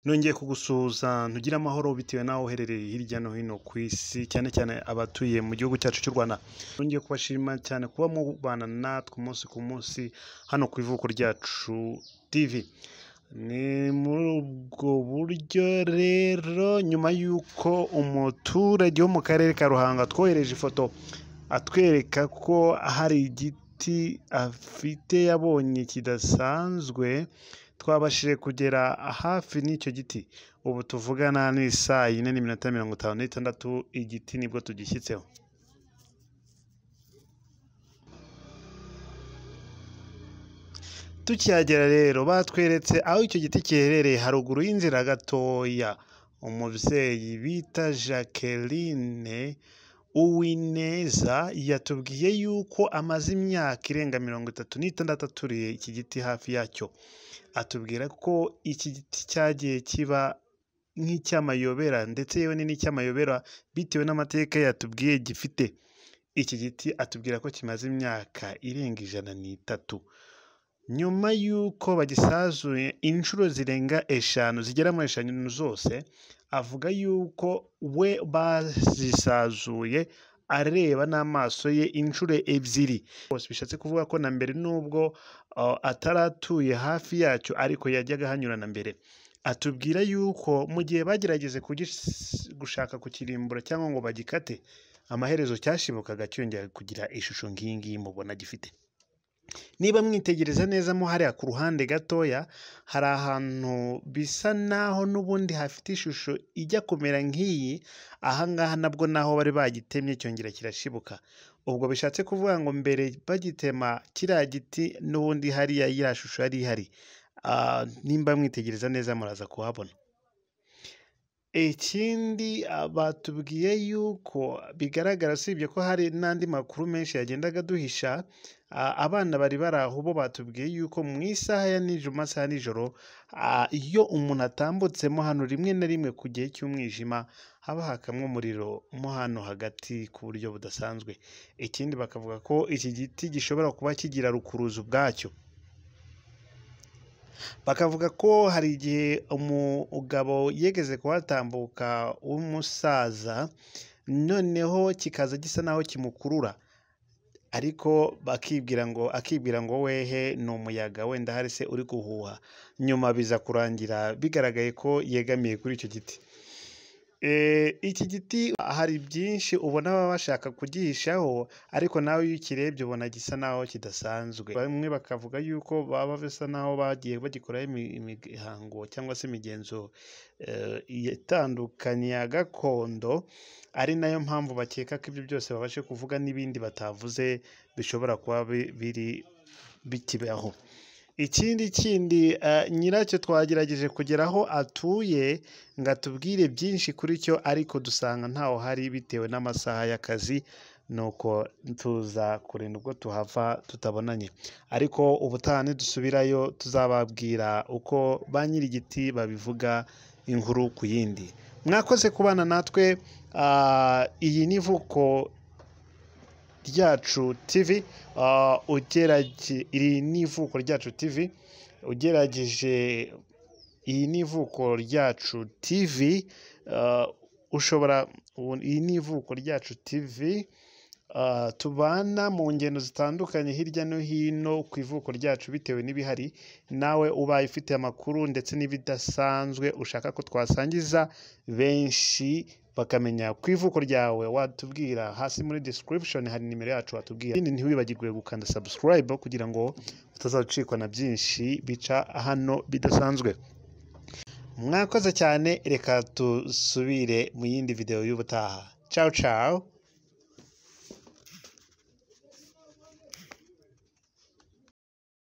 Nongeye kugusuhuza ntugire amahoro bitewe n'aho uherereye hirya no hino ku isi, cyane cyane abatuye mu gihugu cyacu cy'u Rwanda. Nongeye kubashima cyane kuba mubana natwe umunsi ku munsi hano ku Ivuko Ryacu TV. Ni muri ubwo buryo rero, nyuma y'uko umuturage wo mu karere ka Ruhango atwohereje ifoto atwereka ko hari igiti afite yabonye kidasanzwe, twabashije kugera hafi n'icyo giti. Ubu tuvugana ni saa yine n'iminota 56, igiti nibwo tugishyitseho. Tukihagera rero batweretse aho icyo giti giherereye haruguru y'inzira gatoya. Umubyeyi bita Jacqueline Uwineza yatubwiye yuko amaze imyaka irenga 36 aturiye iki giti hafi yacyo. Atubwira ko iki giti cyagiye kiba nk'icy'amayobera, ndetse yewe ni n'icy'amayobera bitewe n'amateka yatubwiye gifite. Iki giti atubwira ko kimaze imyaka irenga 103. Nyuma y'uko bagisazuye inshuro zirenga 5, zigera muri 5 zose, avuga yuko we bazisazuye areba n'amaso ye inshuro 2. Bishatse kuvuga ko na mbere nubwo ataratuye hafi yacyo ariko yajyaga ahanyura na mbere. Atubwira yuko mu gihe bagerageze gushaka kukirimbura cyangwa ngo bagikate, amaherezo cyashibukaga cyongera kugira ishusho nk'iyi ngiyi mubona gifite. Niba mwitegereza neza mo hariya ku ruhande gatoya, hari ahantu bisa naho n'ubundi hafite ishusho ijya kumera nk'iyi, aha ngaha nabwo naho bari bagitemye cyongera kirashibuka. Ubwo bishatse kuvuga ngo mbere bagitema kiriya giti n'ubundi hariya iriya shusho yari ihari. Nimba mwitegereza neza muraza kuhabona. Ikindi batubwiye yuko bigaragara, usibye ko hari n'andi makuru menshi yagendaga aduhisha, abana bari bari aho bo batubwiye yuko mu isaha ya nijoro, mu masaha ya nijoro, iyo umuntu atambutsemo hano rimwe na rimwe ku gihe cy'umwijima haba hakamwe umuriro mo hano hagati ku buryo budasanzwe. Ikindi bakavuga ko iki giti gishobora kuba kigira rukuruzi ubwacyo. Bakavuga ko hari igihe umugabo yegeze kuhatambuka w'umusaza, noneho kikaza gisa naho kimukurura, ariko akibwira ngo wehe ni umuyaga wenda hari se uri guhuha. Nyuma biza kurangira bigaragaye ko yegamiye kuri icyo giti. Iki giti hari byinshi ubona baba bashaka kugihishaho, ariko nawe iyo ukirebye ubona gisa naho kidasanzwe. Bamwe bakavuga yuko baba bisa naho bagiye bagikoraho imihango cyangwa se imigenzo itandukanye ya gakondo, ari nayo mpamvu bakeka ko ibyo byose babashe kuvuga n'ibindi batavuze bishobora kuba biri bikibaho. Ikindi kindi nyiracyo twagerageje kugera aho atuye ngo atubwire byinshi kuri cyo, ariko dusanga ntaho hari bitewe n'amasaha y'akazi, nuko tuza kurinda ubwo tuhava tutabonanye. Ariko ubutaha nidusubirayo tuzababwira uko ba nyir'igiti babivuga inkuru ku yindi. Mwakoze kubana natwe, iyi ni Ivuko Ryacu TV, iri ni Ivuko Ryacu TV, ugerageje iyi ni Ivuko Ryacu TV, ushobora, iyi ni Ivuko Ryacu TV, tubana mu ngendo zitandukanye hirya no hino ku ivuko ryacu bitewe n'ibihari. Nawe ubaye ufite amakuru ndetse n'ibidasanzwe ushaka ko twasangiza benshi bakamenya ku ivuko ryawe, watubwira hasi muri description hari nimero yacu watubwira. Ikindi ntiwibagirwe gukanda subscribe kugira ngo utazacikwa na byinshi bica hano bidasanzwe. Mwakoze cyane, reka tusubire mu yindi video y'ubutaha. Ciao ciao.